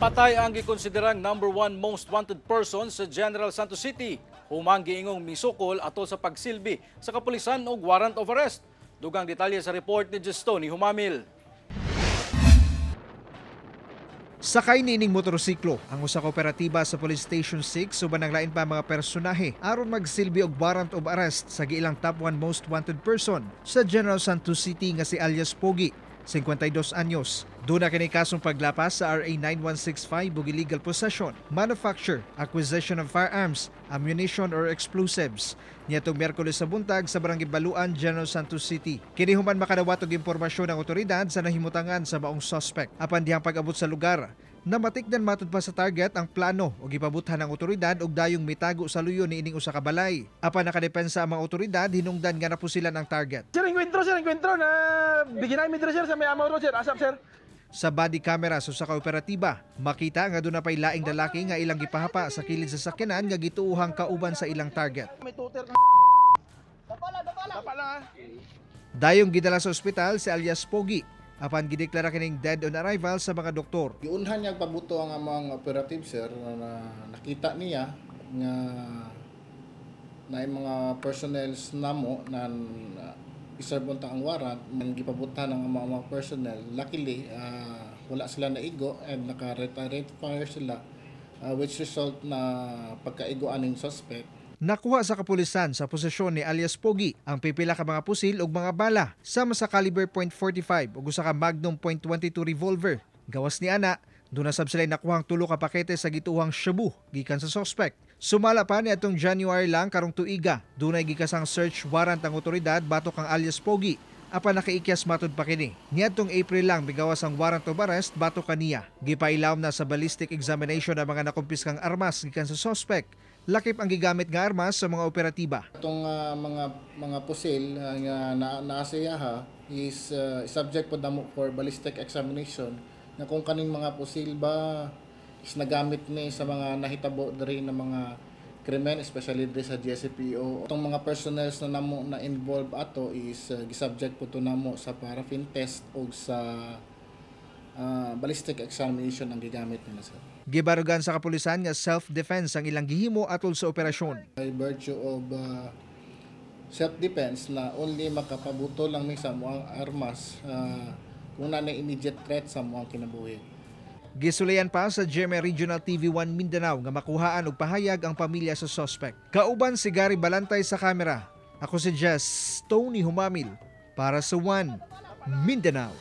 Patay ang gikonsiderang number one most wanted person sa General Santos City. Human giingong misukol atol sa pagsilbi sa kapulisan og warrant of arrest. Dugang detalye sa report ni Jestoni Humamil. Sakay niining motorsiklo ang usa ka operatiba sa Police Station 6 uban ang lain pa mga personahe aron magsilbi og warrant of arrest sa giilang top 1 most wanted person sa General Santos City nga si alias Pogi, 52 anyos. Duna kini kasong paglapas sa RA 9165 ug illegal possession, manufacture, acquisition of firearms, ammunition or explosives. Niadtong Miyerkules sa buntag sa Barangay Baluan, General Santos City. Kini human makadawat og impormasyon ang otoridad sa nahimutangan sa maong suspect. Apan dihang pag-abot sa lugar, namatikdan matud pa sa target ang plano ug gipabuthan ang otoridad og dayong mitago sa luyo niining usa ka balay. Apan nakadepensa ang mga otoridad hinungdan nga napusilan ang target. Sir, enkwentro, sir, enkwentro na biginay mi diri, sir, sa may amaw road, sir. Asap, sir. Sa body camera sa usa ka operatiba, makita nga duna pay laing lalaki nga ilang gipahapa sa kilid sa sakyanan nga gituohang kauban sa ilang target. May tuter ka. Dapa lang, dapa lang. Dapa lang ah. Dayong gidala sa ospital si alias Pogi apan gideklara kining dead on arrival sa mga doktor. Giunhan niya pabuto ang among operative, sir, na nakita niya nga na mga personnels namo na iserve unta ang warrant man gipabutan ang among mga personnel. Luckily, wala sila naigo and naka-retaliate fire sila, which result na pagkaigo aning suspect. Nakuha sa kapulisan sa posesyon ni alias Pogi ang pipila ka mga pusil ug mga bala sama sa caliber .45 ug usa ka Magnum .22 revolver. Gawas ni ana, duna sab sila nakuhang tulo ka pakete sa gituohang shabu gikan sa suspect. Sumala pa ni atong January lang karong tuiga, dunay gikasang search warrant ang otoridad batok kang alias Pogi apan nakaikyas matud pa kini. Niadtong April lang migawas ang warrant of arrest batok kaniya. Gipailawom na sa ballistic examination ang mga nakumpiskang armas gikan sa suspect. Lakip ang gigamit nga armas sa mga operatiba. Itong mga pusil nga naa sa iyaha is subject po namo for ballistic examination na kung kaning mga pusil ba is nagamit ni sa mga nahitabo diri na mga krimen, especially diri sa GSCPO. Itong mga personnels na namo na involved ato is gisubject po to namo sa paraffin test o sa ballistic examination ang gigamit nila, sir. Gibarugan sa kapulisan nga self-defense ang ilang gihimo atol sa operasyon. By virtue of self-defense na only makapabuto lang mi sa among armas kung naa na immediate threat sa among kinabuhi. Gisulayan pa sa GMA Regional TV 1 Mindanao nga makuhaan og pahayag ang pamilya sa suspect. Kauban si Gary Balantay sa kamera. Ako si Jess Tony Humamil para sa One Mindanao.